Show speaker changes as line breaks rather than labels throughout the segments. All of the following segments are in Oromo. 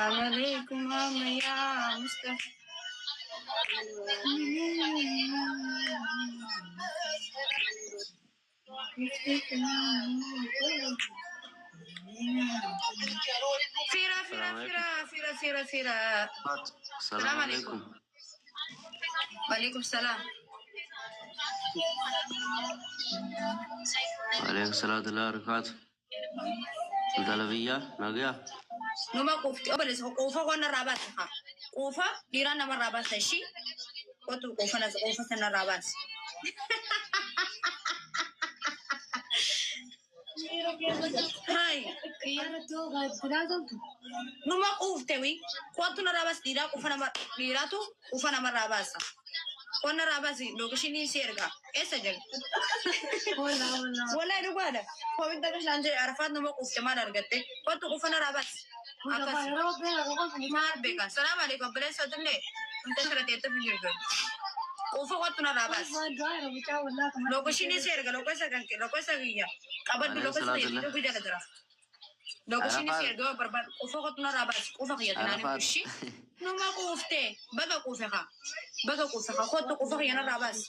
عليكم يا مصطفى. Fira, fira,
السلام عليكم.
fira, fira, fira, fira.
السلام
السلام عليكم.
عليكم.
وعليكم السلام.
وعليكم السلام ورحمة الله وبركاته. Intala biyyaa nagaa.
Numa quufti obboleessa koo quufa qonna irraa baasa haa. Quufa dhiiraa namarraa baasa ishii. Qotu quufa nas quufa sanarraa baasa. Hai. Numa quufte wi. Qotu narraa baasa dhiiraa quufa nama dhiiraatu quufa namarraa baasa. Qonna irraa baasi lookishinii si ergaa. Eessa jira? Wallahi dhugaadha. Koominta kashaan jedhe Arafaat numa quufte maal argatte? Qotu quufa narraa baasi. Akkas. Maal beekan? Salaam alaikum obboleessa otillee. Inta sira teettu fi jirtu. Quufa qotu narraa baasi. Lookishinii si erga lookisa kan kee lookisa kiyya. Qabaddu
وعليكم
lookisa
السلام
kiyya
ورحمة
fiduu
الله.
jala jira. Lookishinii si
Arafaat
erga yoo barbaadu quufa qotu narraa baasi. Quufa kiyya tanaan
Arafaat
ishii. Numa quufte baga quufe haa. Baga quufe haa. Qotu quufa kiyya narraa baasi.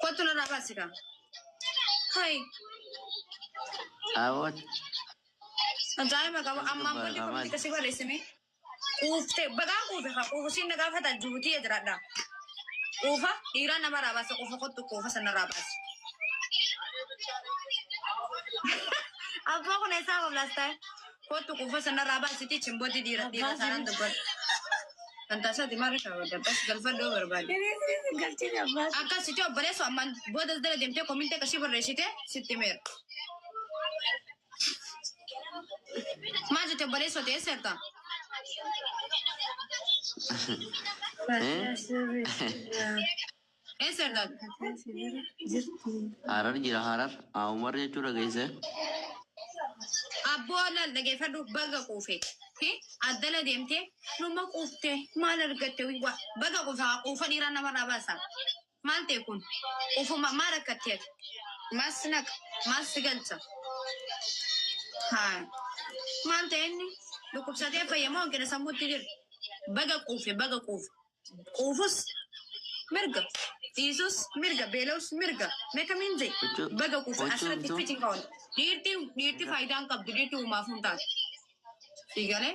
Qotu narraa baasi kaa. Hai.
Awwat
Ajaa'iba qaba. Ammaan
dubbaa
booddee komitti
maali?
kasii barreessime. Quufte bagaa quufe haa. Quufa siin na gaafata Jibuutii jiraadha. Quufa dhiiraa namarraa baasa. Quufa qottu quufa sanarraa baasa. Abbaa kun eessaa qablaas ta'e? Kottu quufa sanarraa baasiti chimbootti dhiira dhiira saanaan dubbadhu. Kan taasisaati maal irraa barbaadda? Galfadhoo barbaade. Akkasitti obboleessu ammaan booda dala deemtee koomintee qashii barreessite sitti meera. Maal jette obboleessu ta'ee seerta? Ee seerta?
Harar jira Harar. Umar jechuudha geesse.
Abboo laal dhageeffadhu baga quufe. Addala deemtee numa quufte maal argatte waa baga quufe haa quufa dhiiraa namarraa baasa. Maal ta'e kun quufuma maal akkatti ati? Maal si naqa? Maal si galcha? Haa maal ta'e inni dhukkubsatee fayyamaa hanqina sammuutti jira. Baga quufe baga quufe. Quufus mirga dhiisus mirga beela'us mirga meekamiin jee
Huccuu
baga quufe
huccuu
asirratti
bituu.
fitiin qaban. Dhiirti dhiirti faayidaa hin qabdu dhiirti uumaaf hin taatu. Fiigalee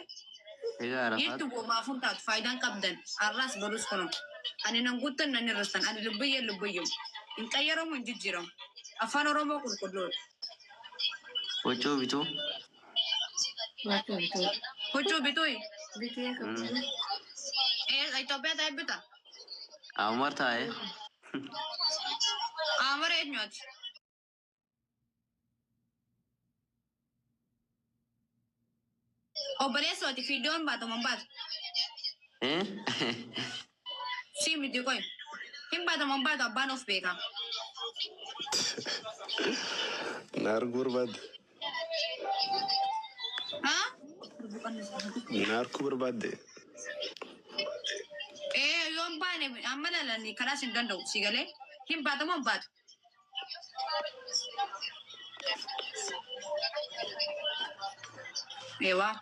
Egaa Arafaat
dhiirti uumaaf hin taatu faayidaa hin qabdan har'aas barus kunum. Ani nan guuttan nan hir'istan ani lubbiyyee lubbiyyum. Hin qayyaramu hin jijjiiramu. Afaan Oromoo qulqulluudha.
Huccuu bituu.
Huccuu bituuyi. Itoophiyaa ta'e bita.
Umar taa'ee.
Amara eenyuati? Obboleessooti fiiddoon baatu moo hin baatu? Sii miti qoy. Hin baatu moo hin baatu abbaan of beeka.
Na arguu barbaadde.
Haa?
Na arguu barbaadde.
Ee yoo hin baane amma lalanii kalaas hin danda'u si galee hin baatu moo hin baatu? Eewaa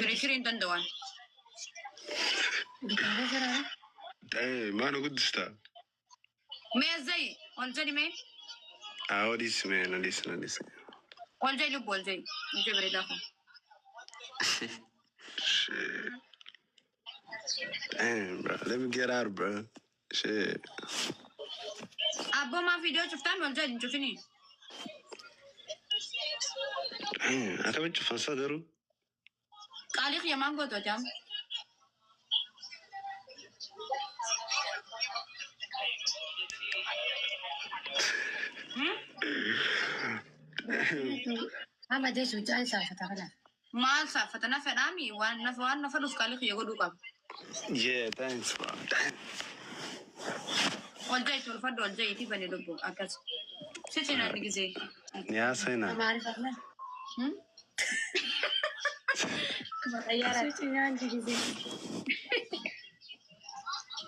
firii hin danda'an.
Maal nu guddistaa?
Mee zayi ol jedhi mee
Haa odis mee na dhiisi na dhiisi.
ol jedhi lubbu ol jedhi ol jedhi bareedaa kun.
Shit. Damn, bro. Let me get out, bro. Shit.
Abboo maa viidiyoo cuftaan ol jedhi hin cufinii.
Damn. Akkamitti cufansaa garuu?
Qaalii kiyya maan gootu ati amma? Maal saafata na fedhaami waan na waan na fedhuuf qaalii kiyya godhuu qaba.
Yeah, thanks, bro. Damn.
Ol jedhi tolfadhu ol jedhiitii bani lubbu akkas. Sitti na gisee.
Ni haasa'inaa.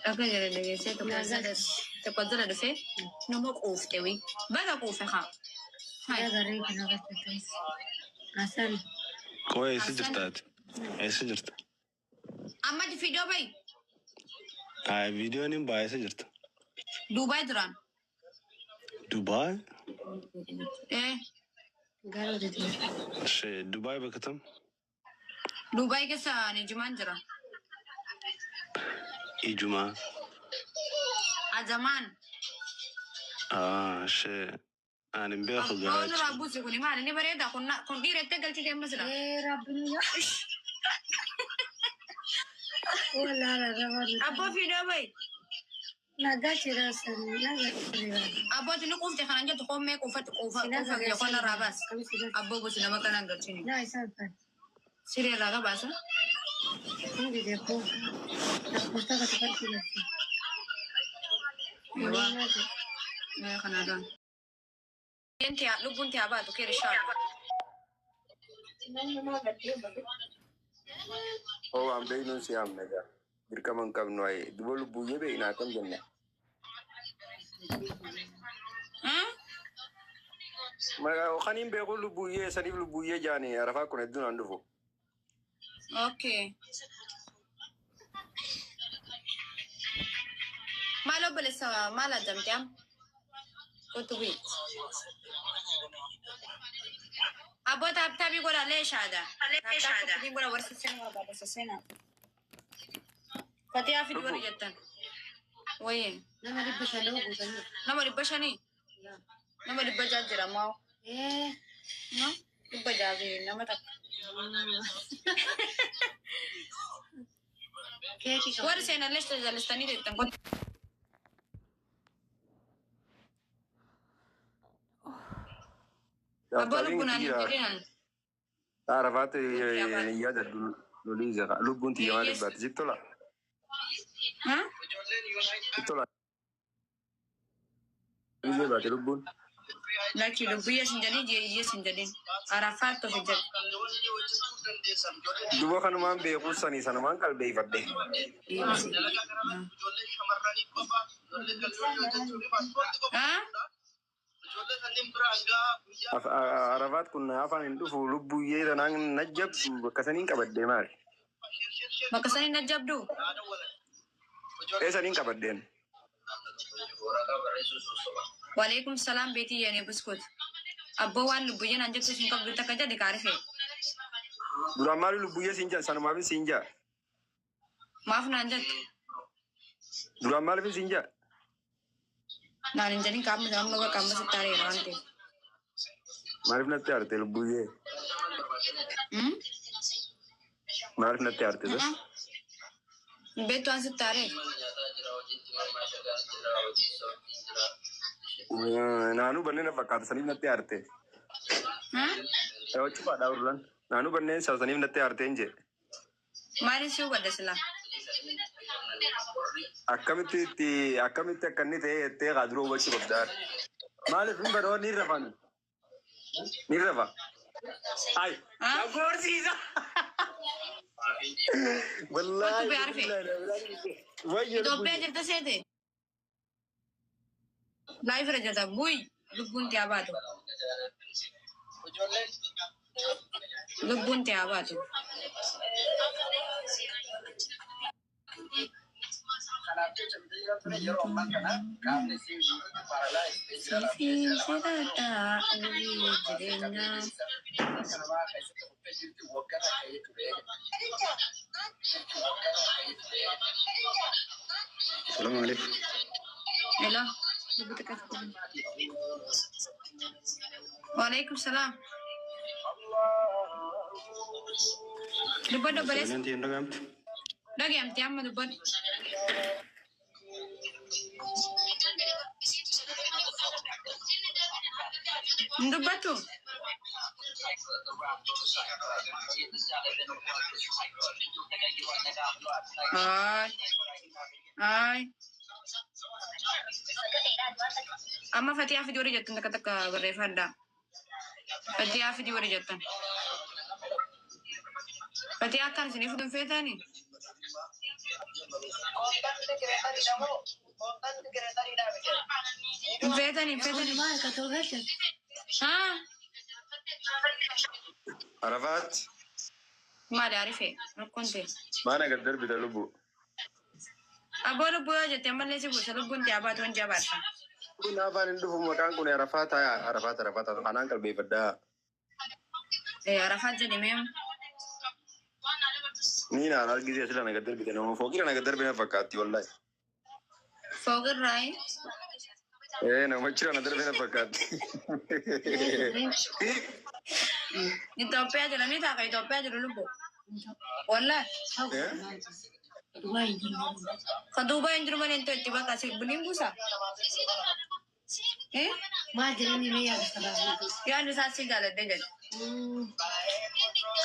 Akka jedhan dhageessee tokko jala dhufee nama quufte wii. Baga quufe haa. Hai.
Hasan.
Koo eessa
Hasan.
jirta ati? Eessa jirta?
Amma viidiyoo bahi.
Ay, viidiyoon hin ba'a eessa jirta?
Duubaay duraan.
Dubaay?
Eh,
Gara hojjetu.
Shee, Dubaay bakka tam?
Duubaay keessa ani jimaan jira.
Ijumaa.
Azamaan.
Ah, shee. Ani hin beeku
Abboo nurraa
garaacha.
buusi kuni maali ni bareeda kun kun dhiira itti galchuu deemma sila.
Eh, Rabbi nu Wala raba.
Abboo viidiyoo bahi.
Nagaa jira sani. Nagaa jira.
Abboo ati ni quufte kanan jettu koomee quufatti quufa quufa kiyya qonna irraa baas. Abboo gosi nama kanaan galchini.
Na isaan fan.
Siree irraa qabaasa.
Hundi deeku. Lakkoofsa bakka kan
Eewwa. Mee kanaadhaan. Lubbuun tiyaa baatu keer ishaa.
Oo waan beeknuun si yaamna egaa. Dirqama hin qabnu ayee. Duba lubbuyyee beeknaa akkam jenna. Kan hin beeku lubbuyyee saniif lubbuyyee jaani arafaa kun hedduun aan dhufu.
Okay. Maal obboleessa maal ajjamte am? Kottu bu'i. Abboo taaptaabii godha leeshaadha. Taaptaabii godha warra seenaa barbaada seenaa. Fatihaa fidi warri jettan. Wayee
Nama 500 guutanii.
nama 500 nama 600 jira maa
Eh.
no 600 fi nama takka.
Keekii qaba.
Warri seenan leesha jaallatanii jettan kottu. Abboo lubbuun ani jedhan.
Arafaatti yaada loliisa. Lubbuun tiyya maaliif baate? Sitti tola. Sitti tola. Loliisee baate lubbuun.
Lakki lubbiyya sin jedhin jeeyyee sin jedhin. Arafaatti ofi jedhu.
Duba kanumaan beekuu sanii sanumaan qalbeeffadhe. Arafaat kun afaan hin dhufu lubbuyyee tanaan najjabdu bakka saniin qabadde maali?
Bakka saniin najjabdu.
Ee saniin qabaddeen.
Waalaikum salaam beetii yeene buskut. Abboo waan lubbuyyeen an jettu sin qabdu takka jedhe kaarife.
Duraan maali lubbuyyee siin jaa sanumaafin siin jaa.
Maaf naan jettu?
Duraan maaliifin siin jaa?
Naan hin jedhin qaamni amma bakka amma sitti areera waan ta'eef.
Maaliif natti aarte lubbuyyee? Maaliif natti aarte bas?
Beektu waan sitti areera.
Naanuu banneen na fakkaata saniif natti aarte. Cufaadhaa urlan. Naanuu banneen saniif natti aarte hin jedhe.
Maaliin si hubadda silaa?
Akkamitti itti akkamitti akka inni ta'e jettee kaa dura hubachuu qabdaa. Maaliif hin badoo ni rafan? Ni rafa. Ay! Gorsiisa! Wallaahi.
Kottu bee arfe.
Wayyo
Itoophiyaa jirta seete? Laayif irra jirta bu'i lubbuun tiyaa baatu. Lubbuun tiyaa baatu. Siifii sodaadhaa olii jireenyaa.
Salaamu alaikum.
Hello. Waalaikum salaam. Dubbadhu obboleessa.
Sagaleen tiyya hin dhaga'amtu?
Dhaga'amte amma dubbadhu. Hin dubbattu? Ay. Ay. Amma Fatihaa fidii warri jettan takka takka barreeffadhaa. Fatihaa fidii warri jettan. Fatihaa akkaan isinii fuudhu hin feetanii? Hin feetanii hin feetanii.
Maal ka tolgatte?
Haa?
Arafaat
Maali arifee rakkoon ta'e.
maana gad darbita lubbu.
Abboo lubbuu yoo jette ammallee si buusa lubbuun ta'e abaatu hin jabaata.
Kun afaan hin dhufu maqaan kun Arafaat Arafaat Arafaat anaan qalbeeffadhaa.
Arafaat jedhamee
Ni naan argisee asirra na gad darbite nama fooqirra na gad darbina fakkaatti wallahi.
fooqirraayi.
Ee nama achirra na darbina fakkaatti.
Itoophiyaa jedhamee taaka Itoophiyaa jedhu lubbu. Wallahi. Ka duuba hin jiru malee hin itti bakka asii buliin buusa.
Maal jedhanii mee yaadu sababa?
Yaadni isaa si jaaladhe jedhe.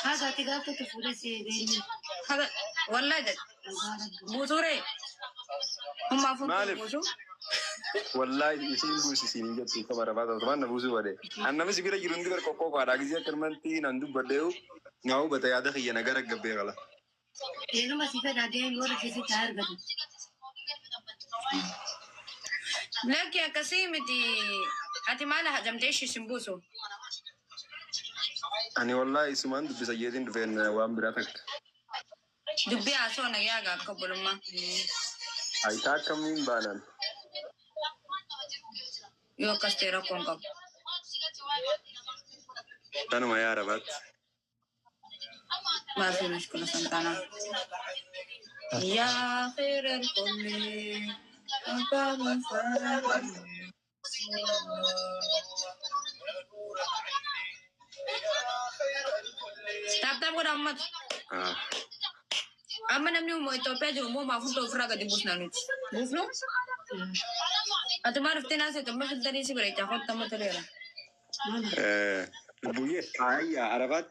Haati gaafatu fuudhee si eegee.
Wallahi jedhe. Buusuree. Hummaa fuutuu
Maaliif?
buusu.
Wallahi isiin buusi isiin hin jettu kama Arafaat asumaan na buusuu bade. An namni si bira jiru hundi bara qoqqoo qaadhaa gisee akkanumatti nan dubbadheewu naa hubata yaada kiyya na gara gabbee qala.
Eenyuma si fedha deemi warra keessatti haa argatu.
Lakki akkasii miti. Ati maal hajamtee ishii sin buusu?
Ani wallahi isumaan dubbisa jeetiin dhufeen waan biraa takka.
Dubbii haasoo nagayaa gaa akka obbolummaa.
Ayitaa akkamiin baanan?
Yoo akkas ta'e rakkoon qabu.
Tanuma yaa Arafaat.
ما في مشكلة سنتانا يا خير الكل أبا Tap tap godha ummata. Amma namni Itoophiyaa jiru immoo maaf hunda ofirraa gadi buusna nuti. Buufnu? Ati maal dhuftee naasee amma filtarii si bareechaa kottu amma toleera.
Lubbuyyee ayyaa Arafaat.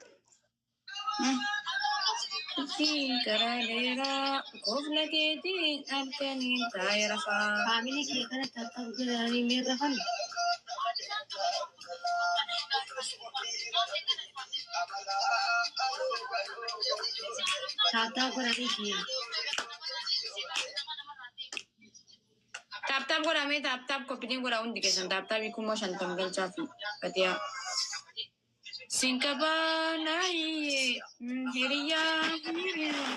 Karaa dheeraa koofla keetiin halkaniin taa'ee rafaa.
Faamilii kee kana tattaaf jedhanii mee rafan. Taattaa godhanii kiyya.
Tap tap godhamee tap tap koppiin godhaa hundi keessan tap tapii 50,000 galchaa fi fatiyaa. Sinkabaa naayiyyee hiriyaa hiriyaa.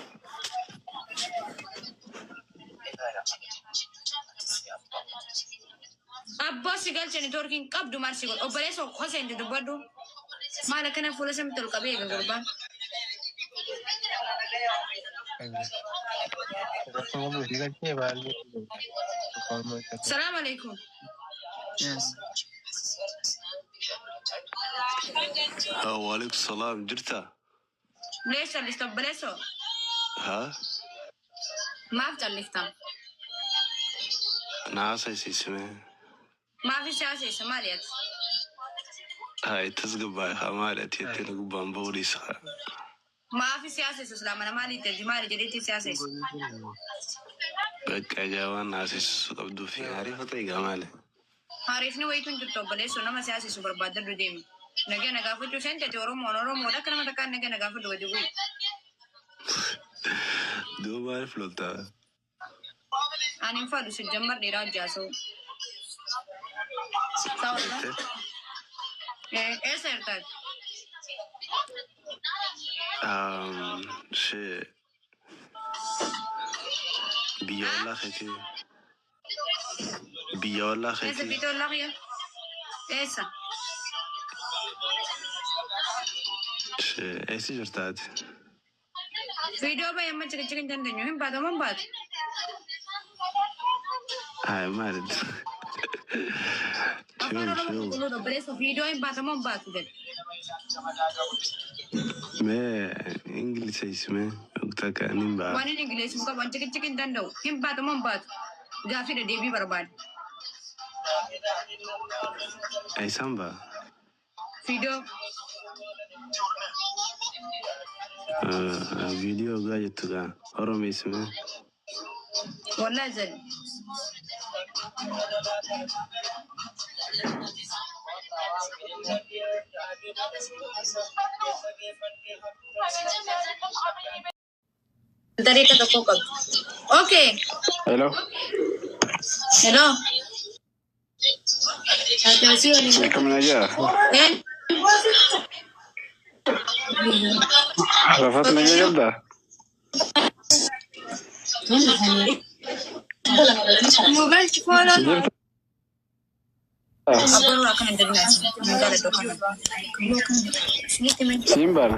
Abbaa si galcha neetwoorkiin qabdu maal si godhu obboleessa Hoseen dubbadhu maal akkana fuula samitti ol qabee eega gurbaan. Salaam alaikum.
Waalaikum salaam. Jirta?
Lees callista obboleessoo
Ha?
maaf callifta?
Na haasaysiisime.
Maaf si haasaysa maali ati?
Hai tasgabbaa'e haa maali ati jettee na gubbaan ba'uu dhiisa.
Maaf si haasaysa islaamana maali itti maali jedheetti si haasaysa?
Bakka ajaa'ibaan na haasaysiisuu qabduu fi ariifata egaa maali?
Hariifni wayitu hin jirtu obboleessoo nama si haasaysu barbaadadhu deemi. Nagee na gaafachuu isheen teeti Oromoon Oromoodha akka nama takkaan nagee na gaafadhu gadi bu'i.
Duuba maaliif loltaa?
Ani hin fadhu si jammar dhiiraa hojii haasa'u.
Jettee?
Eessa jirtaati?
Shee biyya ollaa keetii. Biyya ollaa
Eessa
keetii.
biitoo ollaa kiyya? Eessa?
Shee eessa jirta ati?
Viidiyoo baay'ee amma chikichiki hin dandeenyu hin baatu moo hin baatu?
Hai maali?
Afaan
Chill
Oromoo
chill.
qulqulluudha obboleessa viidiyoo hin baatu moo hin baatu jedhe.
Mee Ingiliseessi mee takka nin ba'a.
Waan inni Ingiliisii qabu waan chikichiki hin danda'u hin baatu moo hin baatu? Gaaffiidha deebii barbaada.
Eessaan ba'a?
Viidiyoo
Viidiyoo gaa jettu gaa Oromeessi mee?
Wallahi jedhe. Dariiqa tokko qabdu. Okay.
Hello.
Hello.
Taattaa si waliin.
Akkam nagaa?
Eh?
Arafat nagaa qabdaa?
Nu galchi fooloo.
Jirta?
Abboon waa kana hin dadinaasi. Hin jaaladhu kana.
Siin baana.